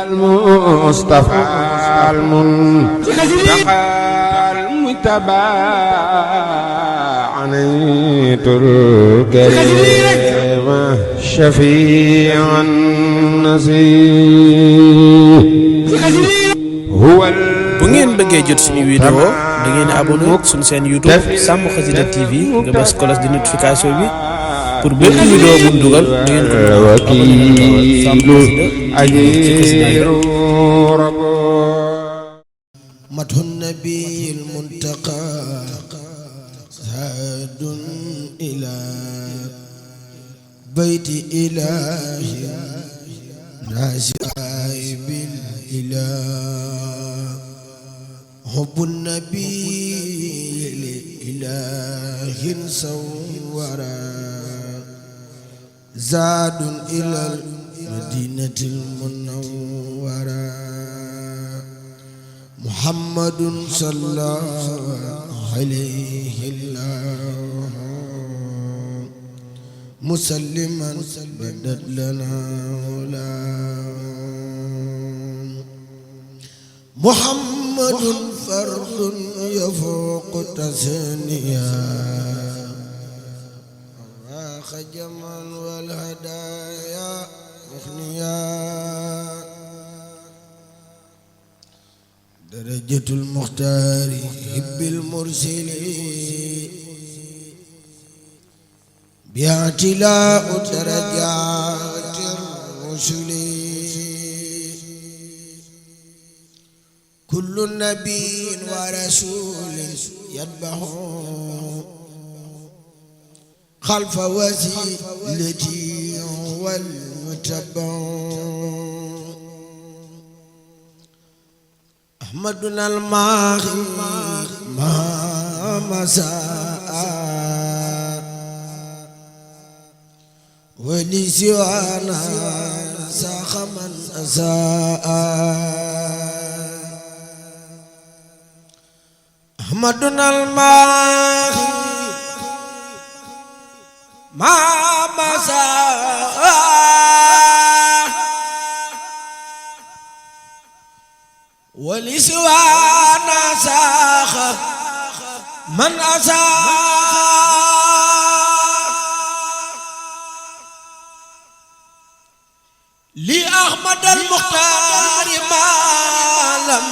المصطفى المنتقى المجتبى عنيت الكريم شفيع النصير هو bu ngeen bëggee jot suñu vidéo da ngeen di abonné suñu chaîne YouTube Sàmm Xasida TV nga bës cloche de notification bi pour bépp vidéo bu dugal da ngeen ko wakiilu ajiru madhu nabil muntaqa zadun ila bayti ilahi nazi'ai bil ilah hubbu nabil ilahin sawwara zadun ila madinatil munawwara muhammadun sallallahu alayhi musalliman badat lana wala muhammadun fardun yafuqu tasniya خجما والهدايا مخنيا درجة المختار حب المرسلين باعتلاء درجات الرسل كل نبي ورسول يتبعه خلف وسيلتي والمتبع أحمدنا الماغي ما مساء ولسوانا ساخ من أساء أحمدنا الماغي ما مساء ولسوانا ساخ من أساء لأحمد المختار ما لم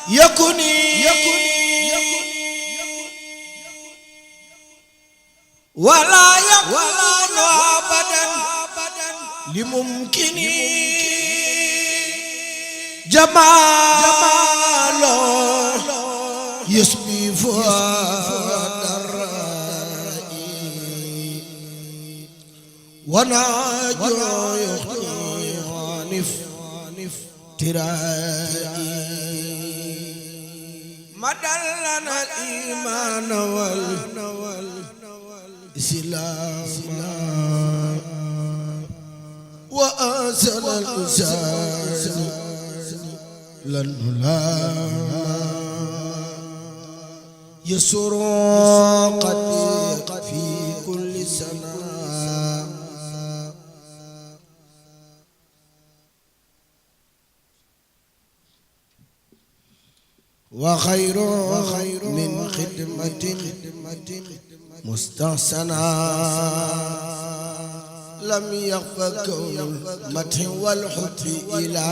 يكن ولا يكون أبدا لممكن جماله يسبي فؤاد الرائي وناجو يخطي عن افترائي مدلنا الإيمان والإسلام وأسل الأسان لنلا يسر قد في كل سنة وخير من خدمة مستحسنا لم يخف كون المدح والحب إلى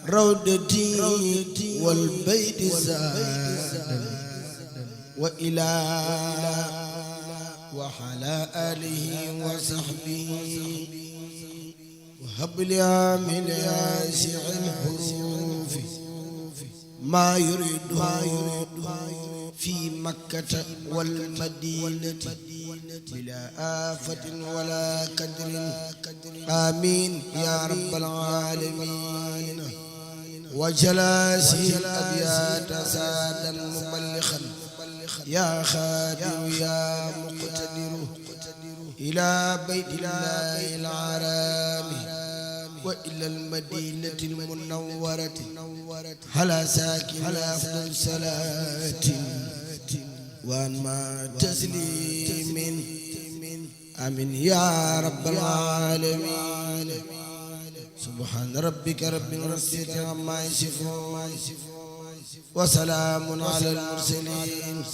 رودتي والبيت زادا وإلى وحلا آله وصحبه وهب لي من ياسع الحروف ما يريد في مكة والمدينة بلا آفة ولا قدر آمين يا رب العالمين وجلاسي الأبيات سادا مبلغا يا خادم يا مقتدر إلى بيت الله العرام وإلى المدينة المنورة على ساكن أفضل صلاة وأنما تسليم آمين يا رب العالمين. سبحان ربك رب العزة عما يصفون وسلام على المرسلين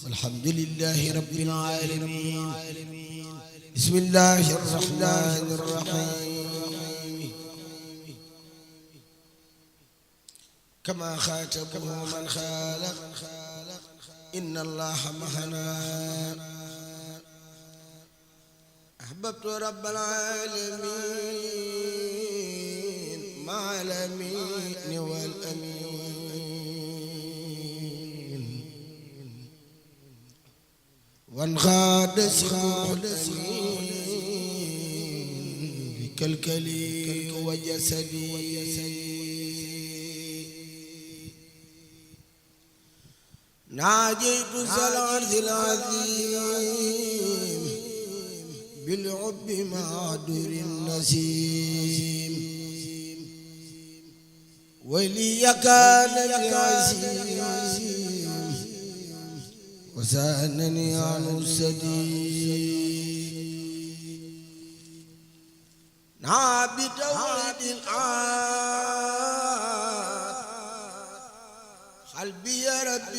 والحمد لله رب العالمين. بسم الله الرحمن الرحيم. كما خاتبه من خالق إن الله معنا. أحببت رب العالمين مع الأمين والأمين وانغاد سخود الأمين بكلكلي وجسدي. ناجيت العرش العظيم بالعب مع در النسيم ولي كان العزيم وسانني عن السديد. نعبد ولد العاد قلبي يا رب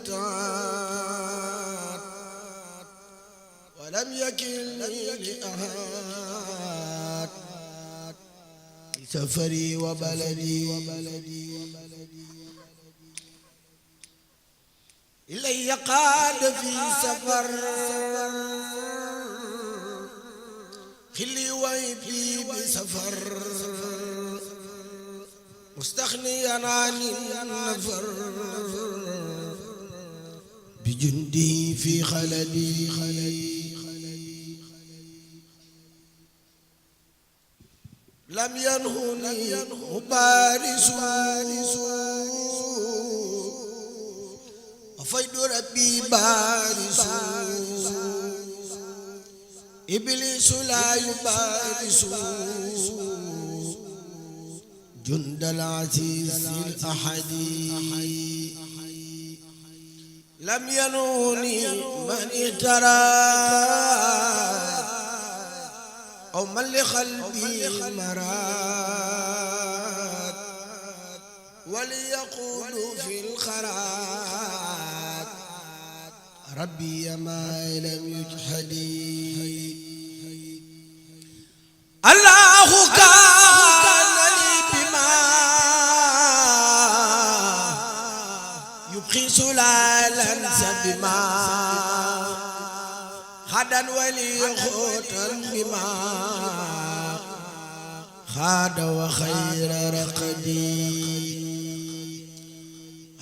الملتعد ولم يكلني لأحد سفري وبلدي. إلي قاد في سفر خلي ويبي بسفر مستغنيا عن النفر بجندي في خلدي. لم ينهني مبارس وفيد ربي بارس إبليس لا يبارس جند العزيز الأحدي. لم ينوني من اعترى أو من لقلبي مراد وليقول في الخرات ربي ما لم يجحدي. الله كان لي بما يبقي سلالا بما غدا ولي خوتا بما خاد وخير رقدي.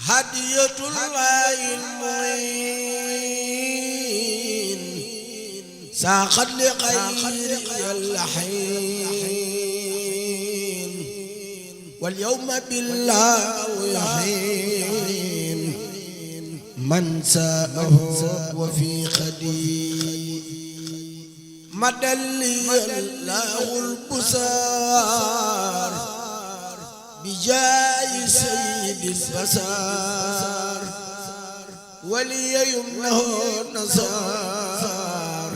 هدية الله المعين ساقت لخير اللحين واليوم بالله يحين من ساءه وفي خدي. مدى لي الله البصار بجاي سيد البصار ولي يمنه النصار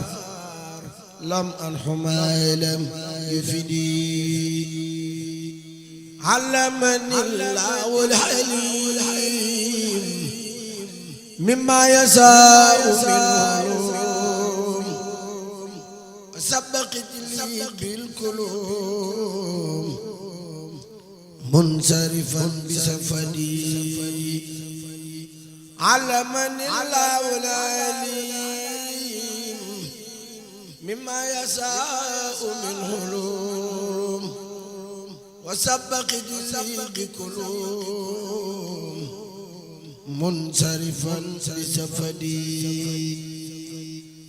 لم أنح ما لم يفدي. علمني الله الحليم مما يساء منه سبقت لي بالقلوب منصرفا بسفدي. علمني الله العليم مما يساء من حلوم وسبقت لي بقلوب منصرفا بسفدي.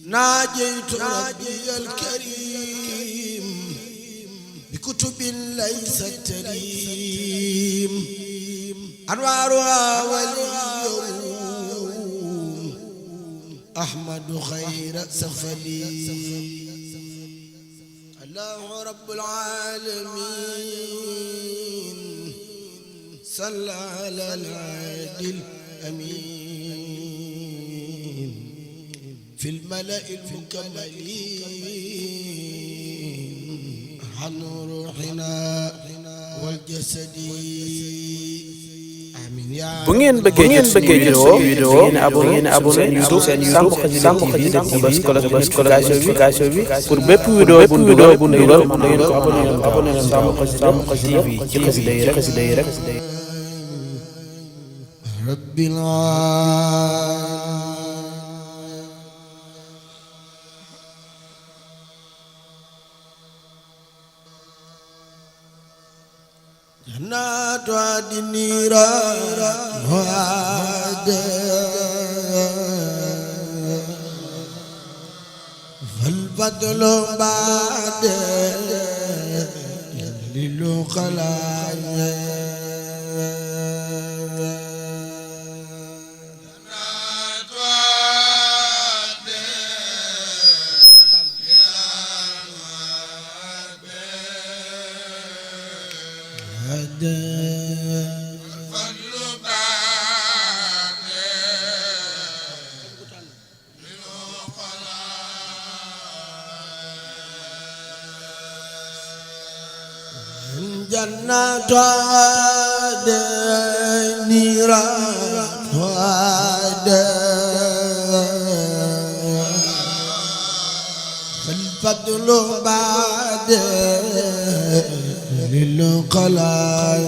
ناجيت ربي الكريم بكتب ليست تريم أنوارها واليوم أحمد خير سفدي. الله رب العالمين صلى على العادل الأمين في الملأ المكملين عن روحنا والجسد آمين يا bu ngeen bëggee vidéo ngeen abonné seen YouTube Sàmm Xasida TV notification bi pour bépp vidéo bu dugal da ngeen ko abonné Sàmm Xasida TV ci xasida yi rek rabbil aalamiin جنات عدن فالفضل بعد للخلايا جنات عدن فالفضل بعد للخلايا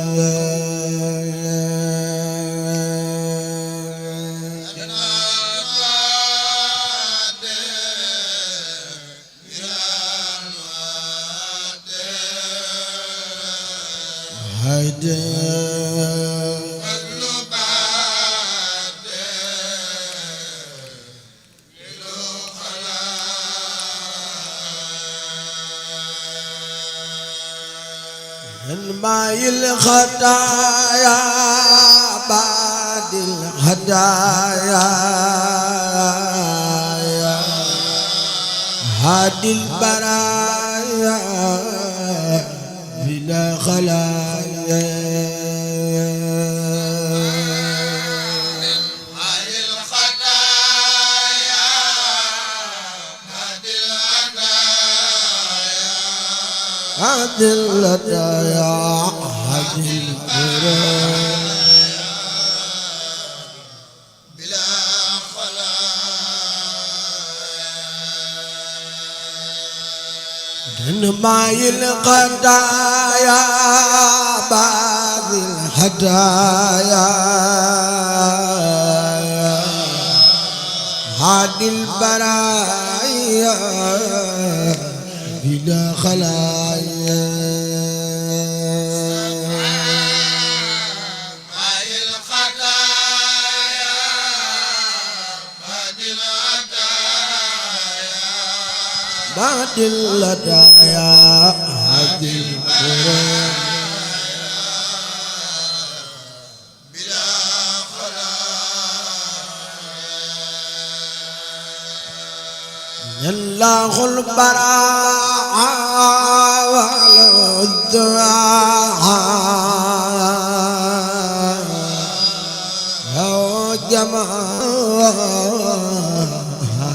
الماء الخطايا بعد الهدايا هادي البرايا بلا خلايا هادي الهدايا هادي البرايا بلا خلايا ماء القضايا بعد الهدايا هادي البرايا بلا خلايا ماء الخطايا بعد الهدايا هادي البرايا بلا خلايا الله البراء والدعاء جماعة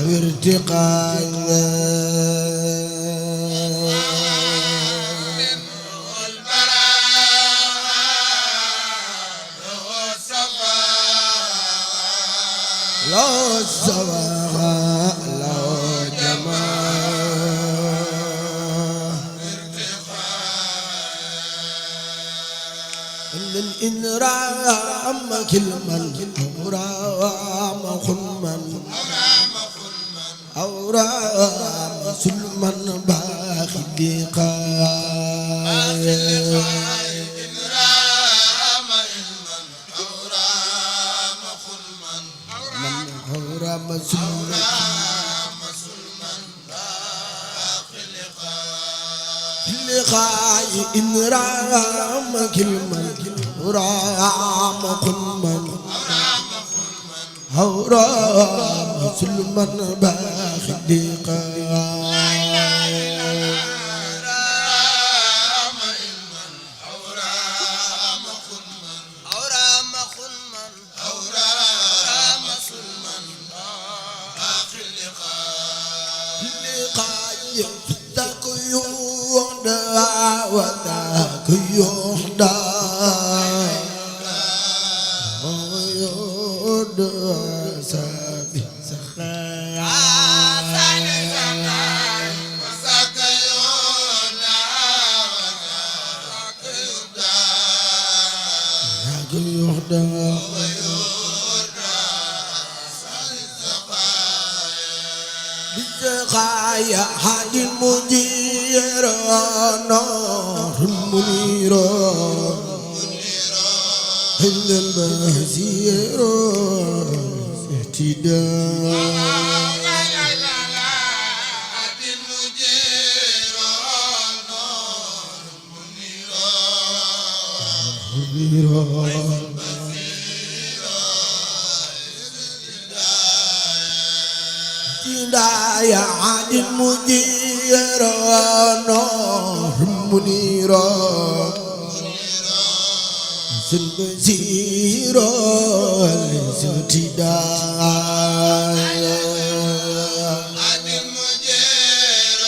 وارتقاء لو السواء لو جمال إن رام كل من أو رام خنمن أو رام سلمن باخد لقاء لقاء إن رام كل من رام خنمن أو رام سلمن باخد لقاء لقاء وذاك يهدى ويهدى سابي بسخايا حد المدير نار منير هل البهزير اهتداء يا عادل مدير نور منير سنبزير الاستداء عادل مدير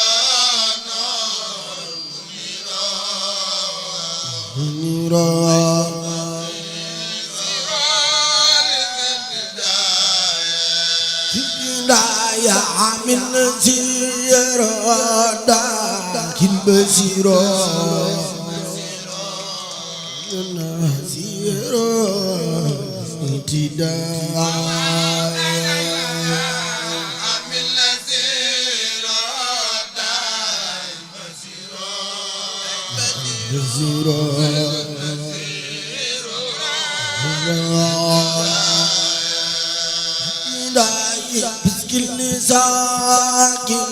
نور منير يا عامل زيرا داكن بزيرا زيرا امتداء عامل زيرا داكن بزيرا كل ساكن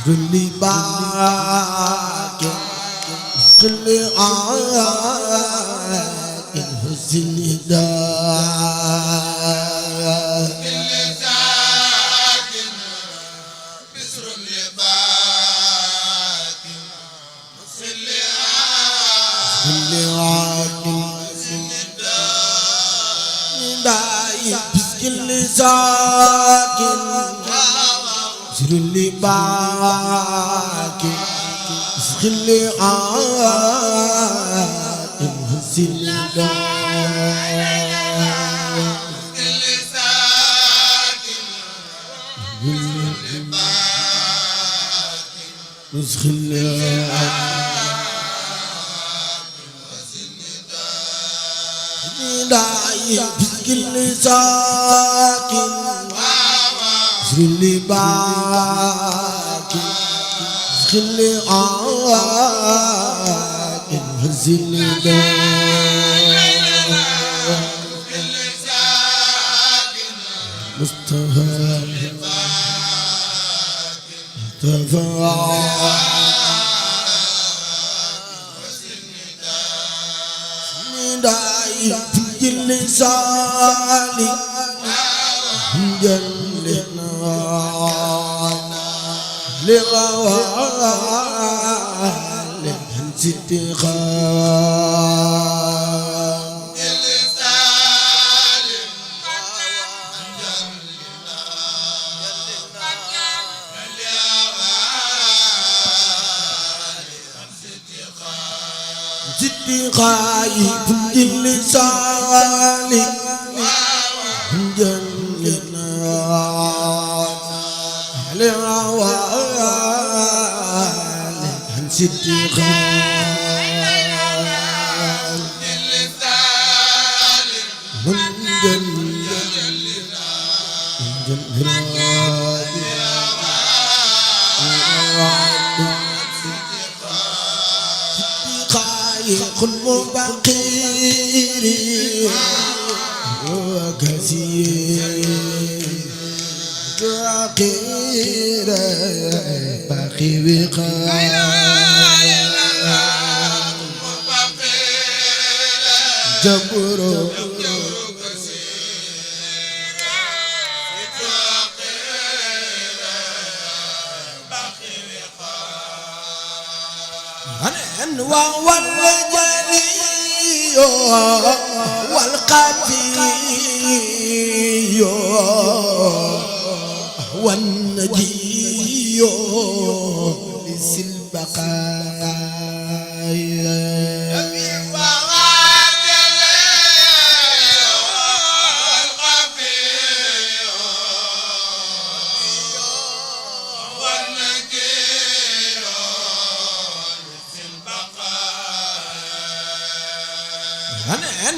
كل باكن كل عاكن حسن داء كل ساكن بسر لباكن حسن عاكن كل ساكن سر اللي باكي سر اللي عاكن حسن كل ساكن سر اللي باكي سر اللي كل ساكن سر اللي باكي سر اللي عاكن حزن كل ساكن مصطفى كل سالي جلنا لغوال انتقام كل سالي جلنا خايف لساني جلنا لعوال ستي خال من جلنا خايف المبقير وكثير فقير باقي بقايا جبر وهو الجلي والقفي والنجي لسلبا البقاء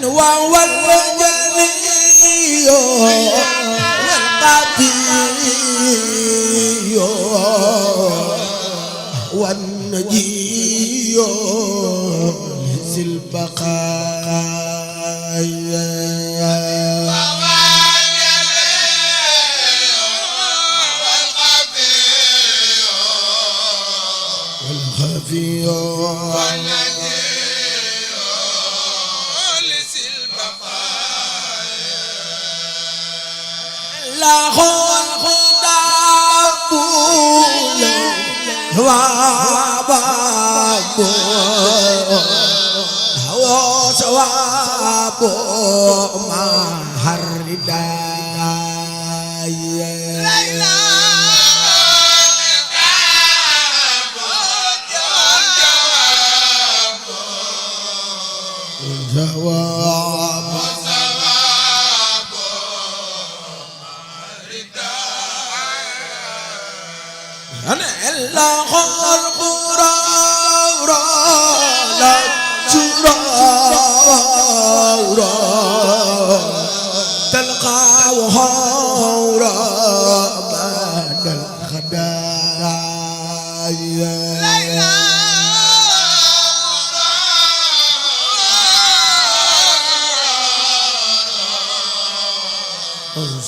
وهو الجلي والقدي والنجي ذي البقاء والخفي لا خول خدابو وابابو هو سوابو ما هرداي لا جواب أنا إلا خلق رورا لا ترورا تلقى وهورا بعد الخدايا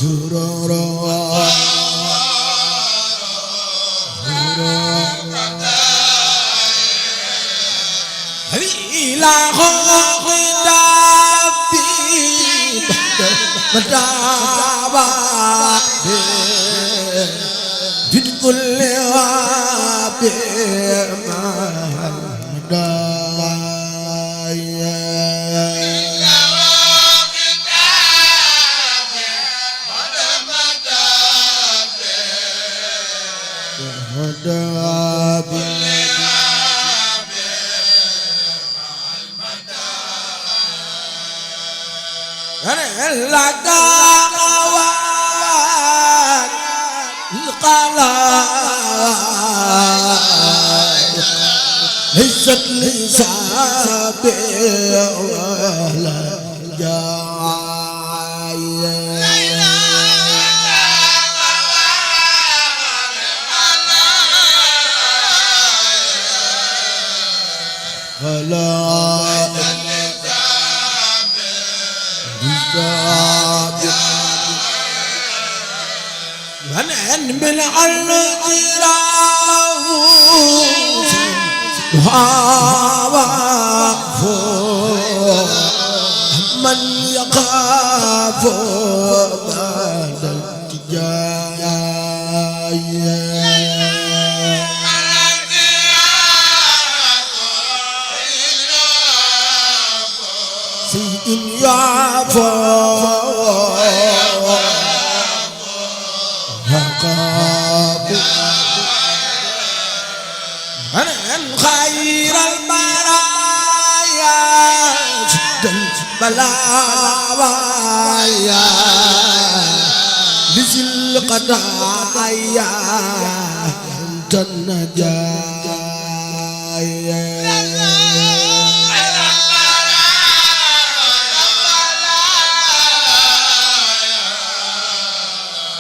زرورا لا خوف دابي مدابا في كل وابي لك أوان القلائق هزت لسابع ولا جاي خلائق من الجراوس وهواف من يخاف بعد التجايا سيد يعفو أنا خير البرايا جدا بلايا بذي القضايا أنت النجايا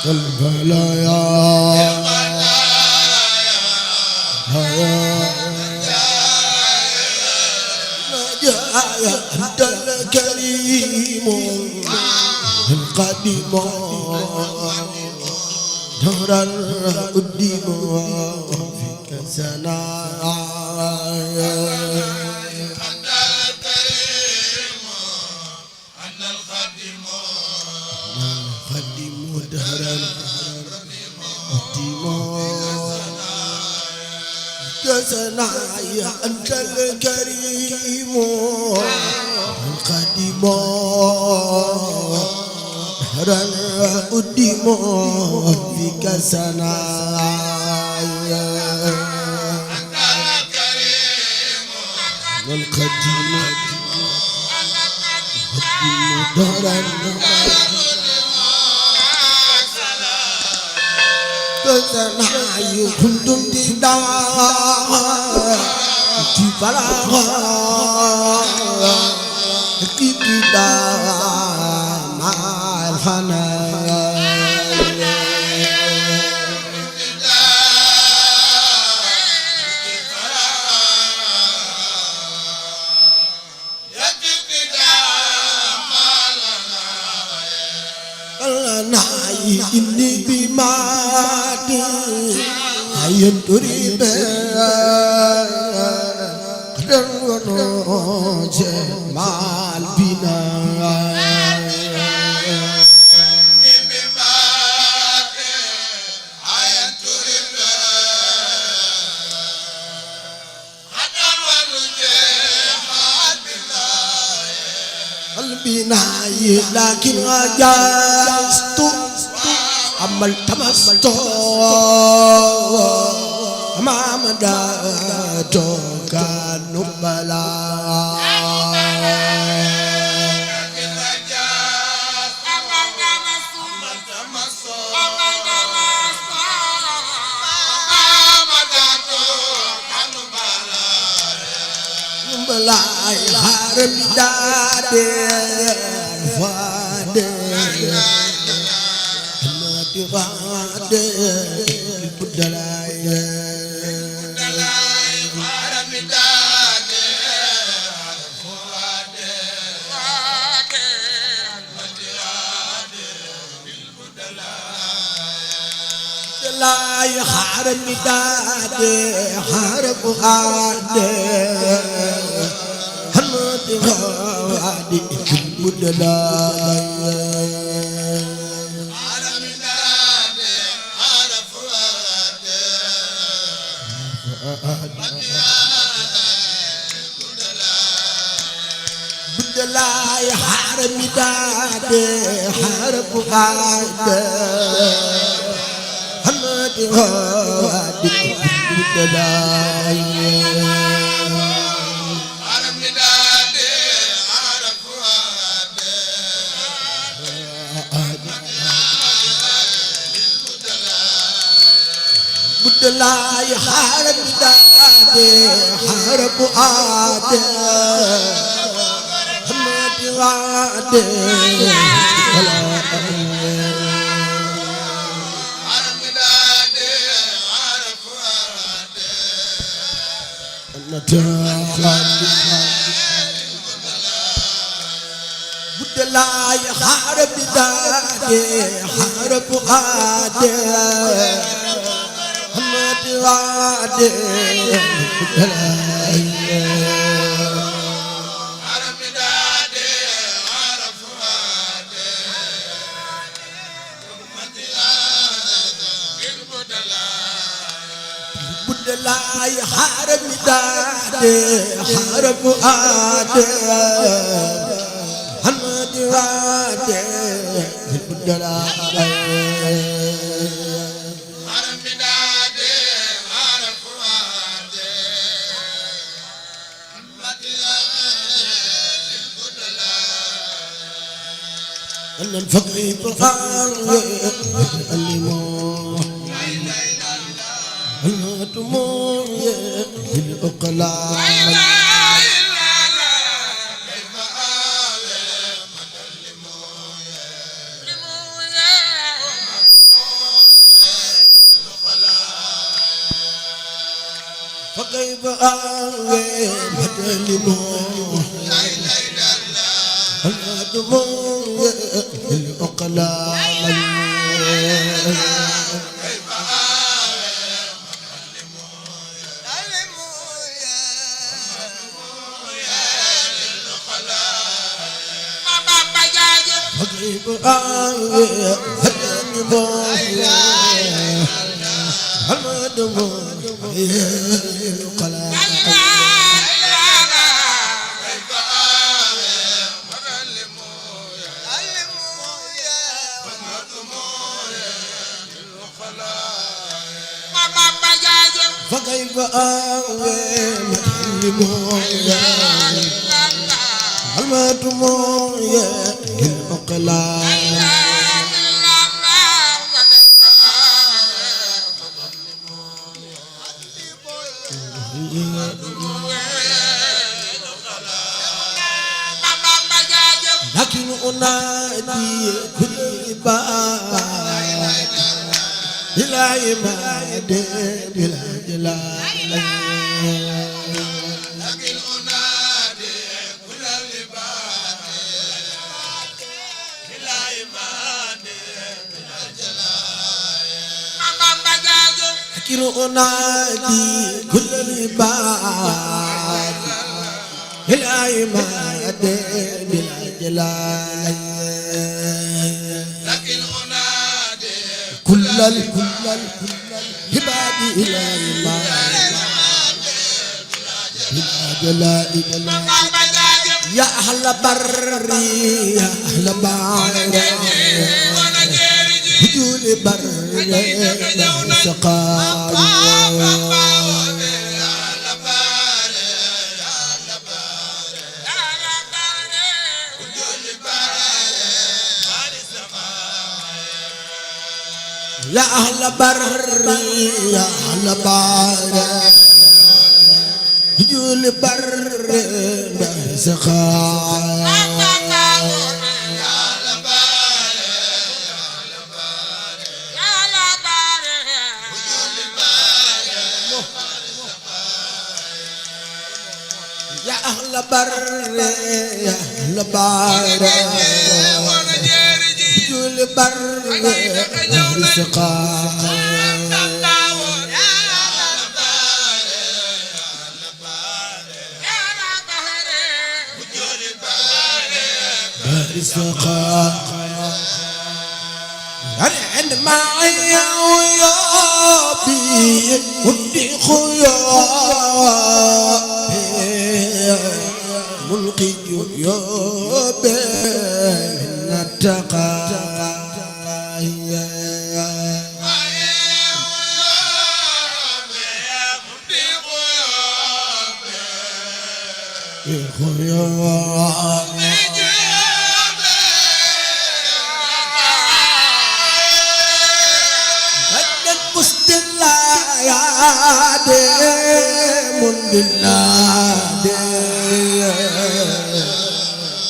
البلايا أنت الكريم القديم دهرا قديم فيك سنايا أنت الكريم أنت القديم دهرا قديم سنايا أنت الكريم القديم دهرا قديم فيك سنايا أنت والقديم دهرا كذا كنتم تدا تفلا كيدا مع الخنا إني بمادي هين تريد قدر ونوج مع البناء البناء لكن أجازت عمل تمست ما مدات كان بلا بلا حرم دادي فادي فادي البدلاي حرم دادي فادي البدلاي حرم دادي حرم فادي هادي البدلاي بدلاي حرم دادي حرب هادي هادي البدلاي بدلاي حرب دادي حرب آدي همدي وادي حرب دادي حرب آدي بدلاي حرب دادي حرب آدي وادي بدلاي حرم دادي عرف وادي بدلاي حرم دادي حرب وادي حمد وادي بدلاي أن الفقر قرآن الليمون الهتمون الأقلام فكيف آوي مدى الليمون الهتمون الأقلام فكيف آوي مدى الليمون الهتمون الأقلام فكيف آوي مويا المات مويا المقلال لكن أنادي كل باب إلهي ما يدير الجلال لكن أنادي كل الباب إلهي ما يدير الجلال لكن أنادي كل الباب إلهي ما يدير الجلال لكن أنادي كل العباد إلهي ما الجلال يا أهل بري يا أهل باري هجول بري سقاي يا أهل بري يا أهل باري هجول بري سقاي يا أهل بري يا أهل باري هجول بري سقاي أنا معي ويابي ودي خيابي ملقي جيوبي من التقى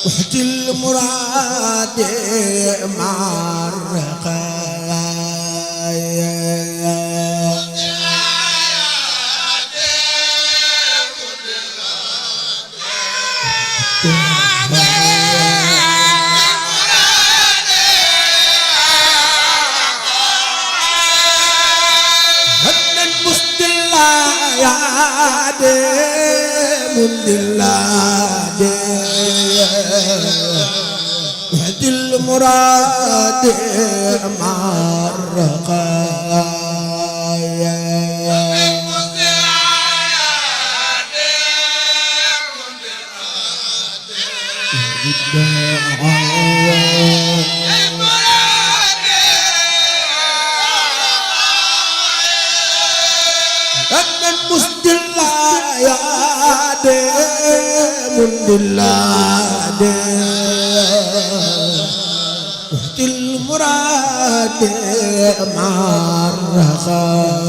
وحد المراد مع وحد المراد مع الرقايا وحد المراد مع الرخايا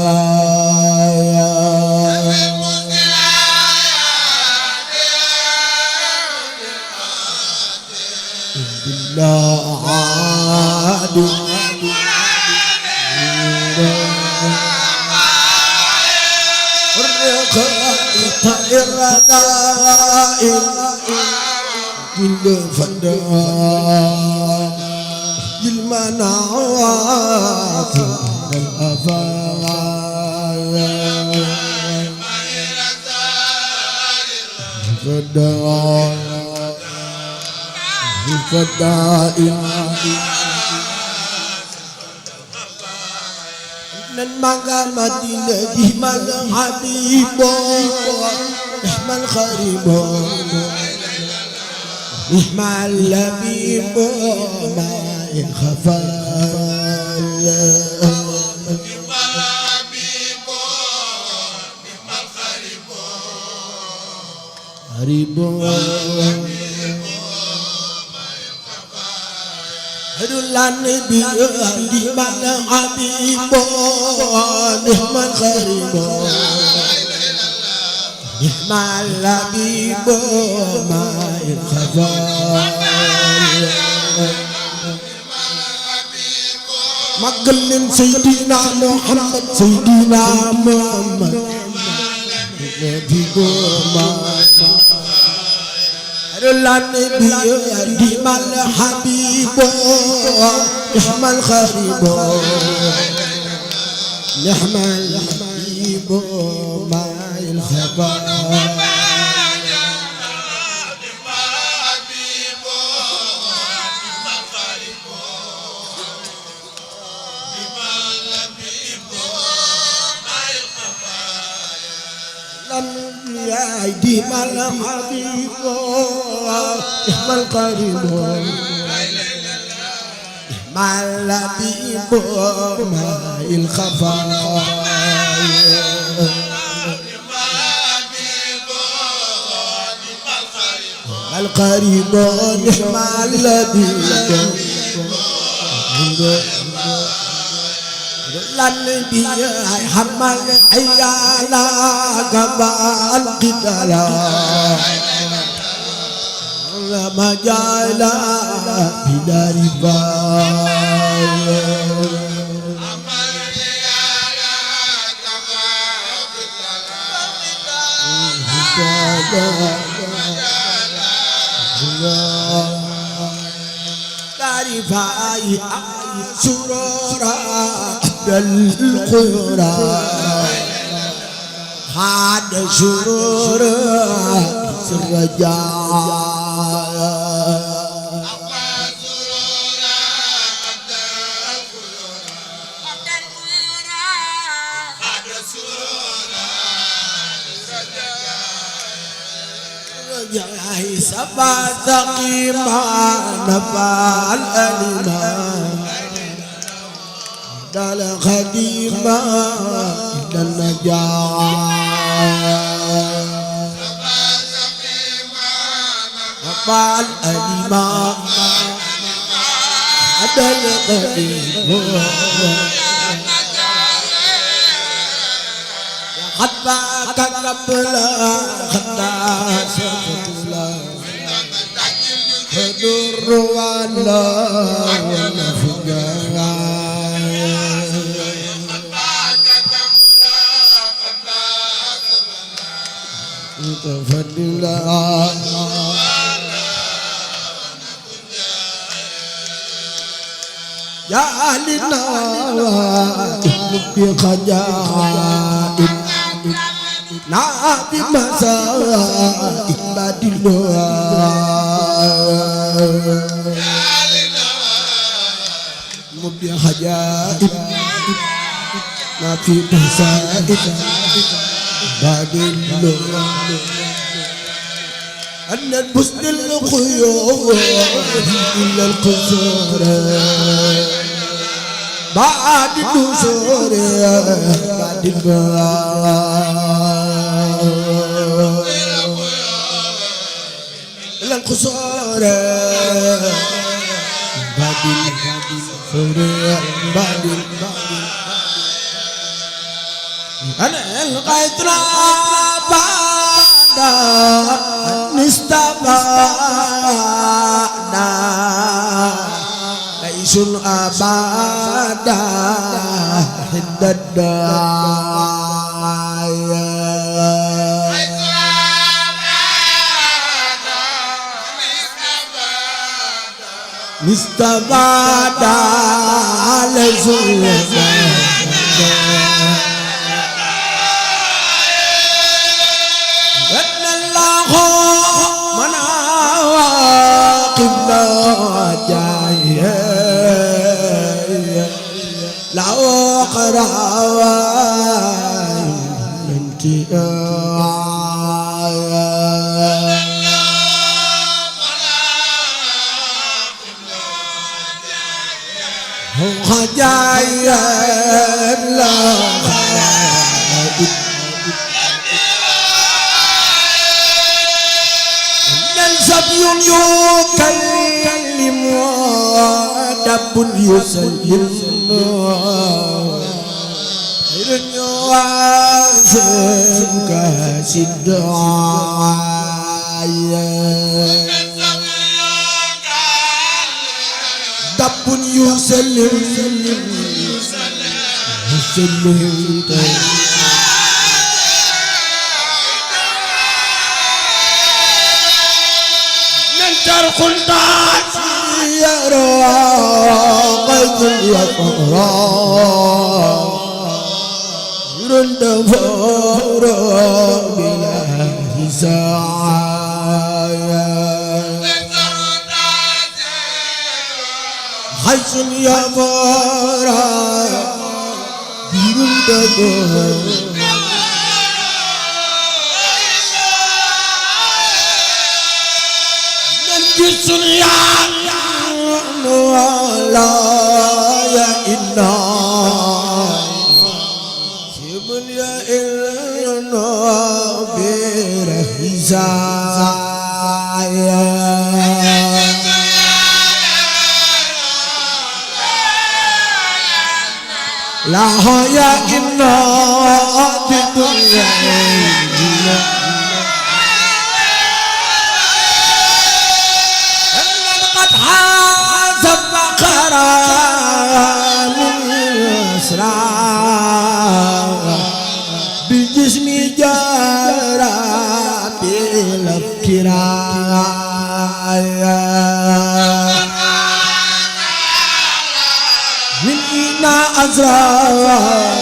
بالله عادي الرقائل كل فداء بالمناعات من الأفايا فداء من مقامات الذي من حبيبه نحم الخريب نحم اللبيب ما يخفى هدولان بيدي من حبيب نعم الخريب نعم الحبيب ما الخفال مقلن سيدنا محمد سيدنا محمد نبي ما النبي ديم الحبيب نعم الخريب نعم الحبيب ما الخبر يا ديم الحبيب نعم القريب مع اللبيب مع الخفايا القريب نعم اللبيب للنبي حمل عيالا كما القتلا لما جالا بلا ربايا تعرفاي سرورا القرى حاد سرور الرجاء رجاء سبا ثقيما نفع الألمان دال خديما إلى النجاة نفع الألمان دال خديما حتى قبل حتى سكتلا فدر ولا ونفجا فدلا يا أهلنا بخجائب نابي مسائب بدلوا بخجائب نابي مسائب بدلوا أن البسط الخيول إلا القصور بعد النشور بعد إلا القصور بعد النشور بعد أنا القيت رابعنا نستبعنا ليس الأبدا حد الدايا نستبعنا ليس الأبدا لو قرأ هو خجايا لا سبي يكلم ودب يسلم خير يواسم كاسد دب يسلم ننترق الناس يرى قيد يقرأ يرد فورا بلا حساب حيث يفورا يرد فورا جسريان ولا يا إنا سيبن يا إنا برهزايا لا يا إنا بدنيا حازب قرار الإسراء بجسمي جارا بالابتراء من إنا أزرار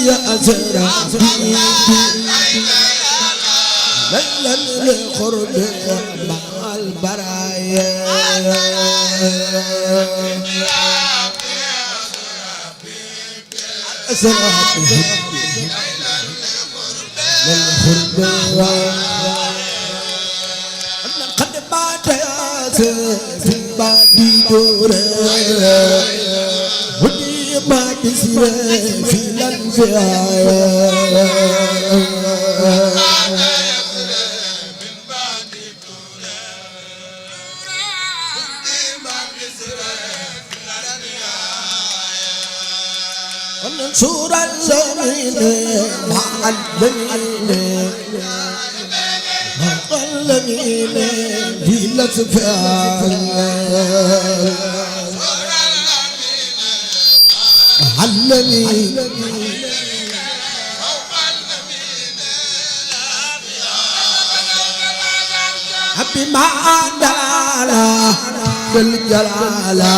يا أزرع ليلا للقرب مع البرايا أزرع للقرب قد بات يا سيدي بادي دوري ما تسوى في الانفعال وننصر الذين مع الذين مع الذين في الانفعال علمي حبي ما عدالا بالجلالا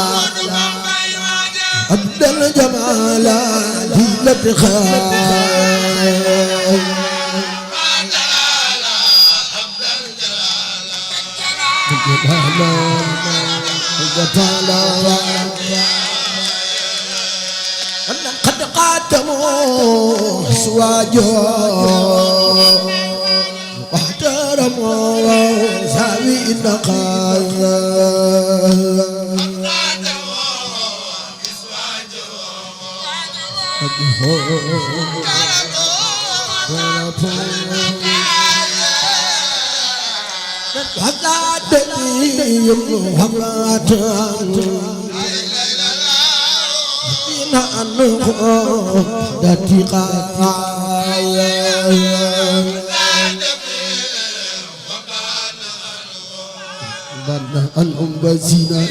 عبد الجمالا ديلة خير قد قدموا سواجه واحترموا سامي النقايا الأم بزينة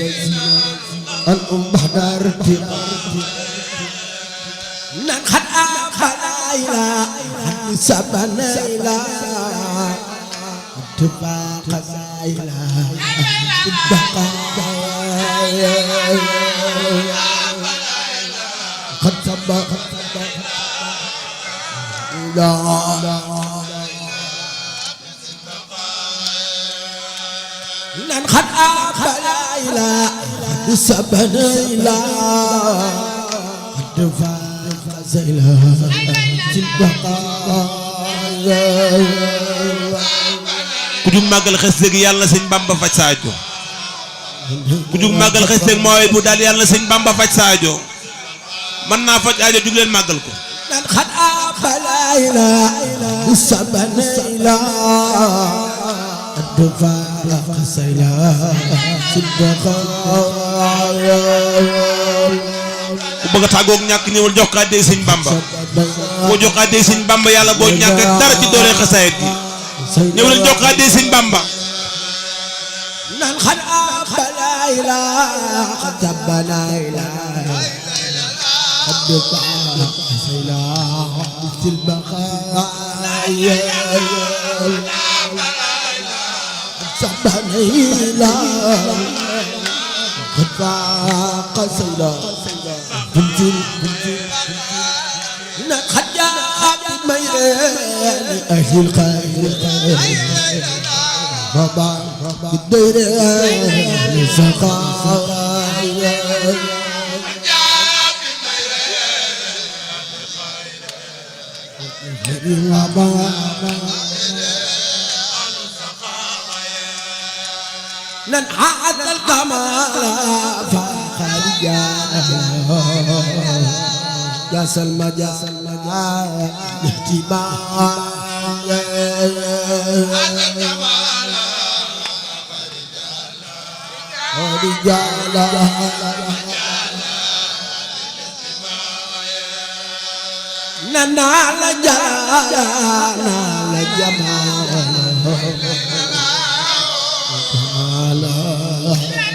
الأم بحدار نخد أخلايلا سبنايلا تباق زايلا تبقى قد سبق لا نخد أخلايلا سبنايلا تباق زايلا تبقى ku du màggal xes dëgg yàlla sëñ Bamba faj saajo ku jug màggal xasida ak mooy bu daal yàlla na sëñ Bamba faj sa aajo mën naa faj aajo jug leen màggal ko nan xat abalayla sabanayla adfa qasayla sidqa ku bëgg a tàggoog ñàkk ñëwal jox ko àddee sëñ Bamba boo jox ko àddee sëñ Bamba yàlla boo ñàkk dara ci doole xasaayit gi ñëwal jox ko àddee sëñ Bamba nan xat abalayla sabanayla adfa qasayla sidqa sabanayla قصيدة بنتي نخجات ميران أهل الخير بابا الدير لسقايا ننحت القمر فخرجا يا سلمى يا سلمى اهتمام رجالا ننال جالا نال جمال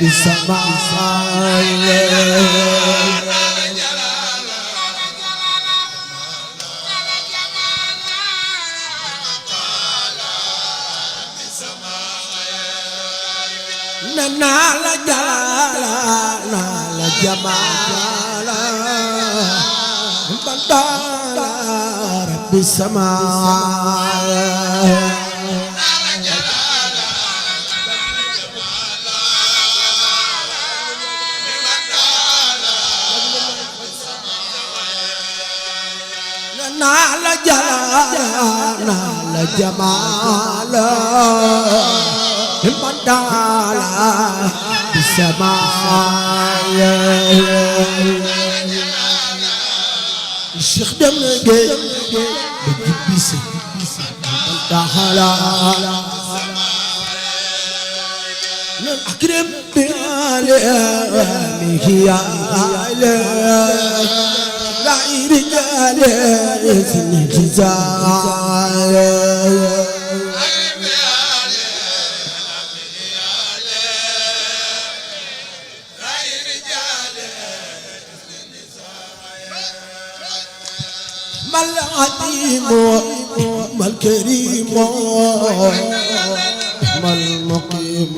بسماء نال جلالا نال جمالا بدالا رب السماء نال جلالا نال جمالا بدالا بالسماء الشيخ دمجي بجبسي بدالا نكرم بعلمه يا لا رجال اسم جزاء ما العظيم ما الكريم ما المقيم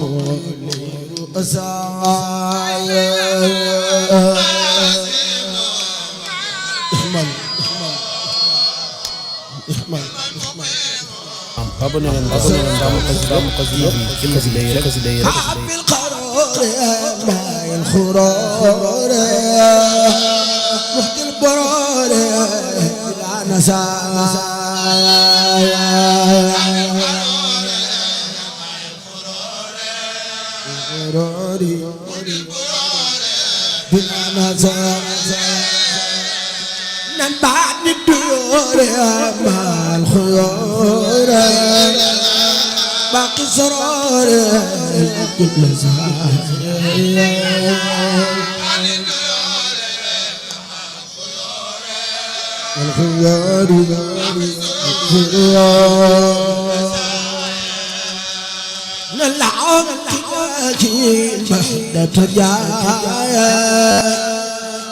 abonné leen Samb Xasida ci xasida yi rek في القرار ما الخرار محكي البرار لا نسى نبعد الدور مع الخيار باقي سرار كل الخيار نلعب كلاكين بحدة جاية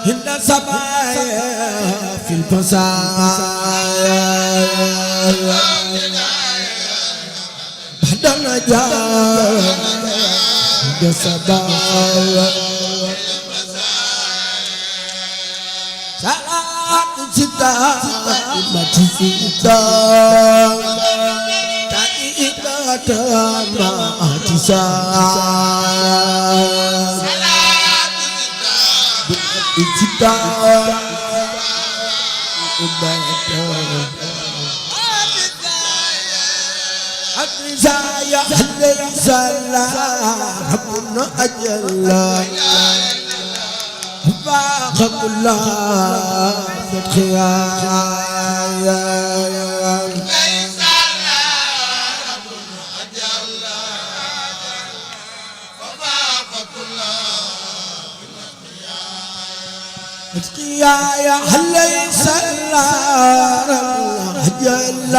هند سبايا في الفسايا بحدنا جاية هند سبايا سلام ستا ماتي ستا تما أتسا ستا يا ليس ربنا أجل باقب الله في الخيال يا ليس ربنا أجل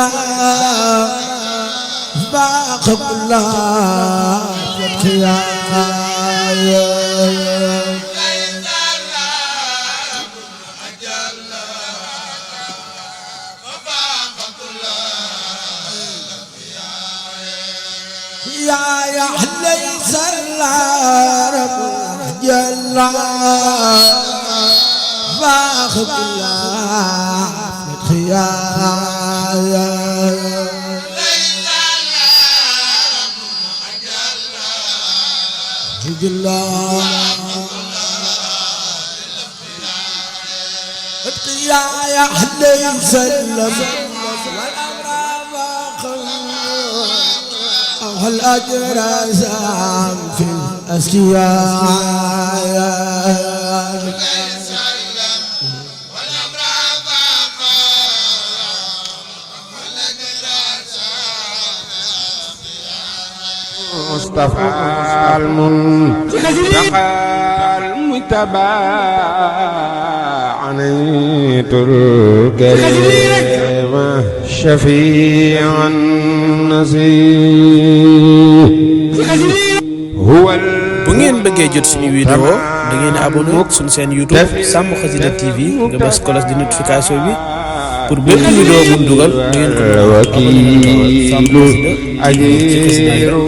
باقب الله في الخيال يا ليس ربنا جل باخذ الله في الخيال جل يا ليس والأجر زام في الأسياد مصطفى المنتقى المتبع عنيت الكريم شفيع النسيم هو bu ngeen bëggee jot suñu vidéo da ngeen abonné suñu seen YouTube Sàmm Xasida TV nga bës cloche de notification bi pour bépp vidéo bu ñu dugal da ngeen ko wakiilu ajiru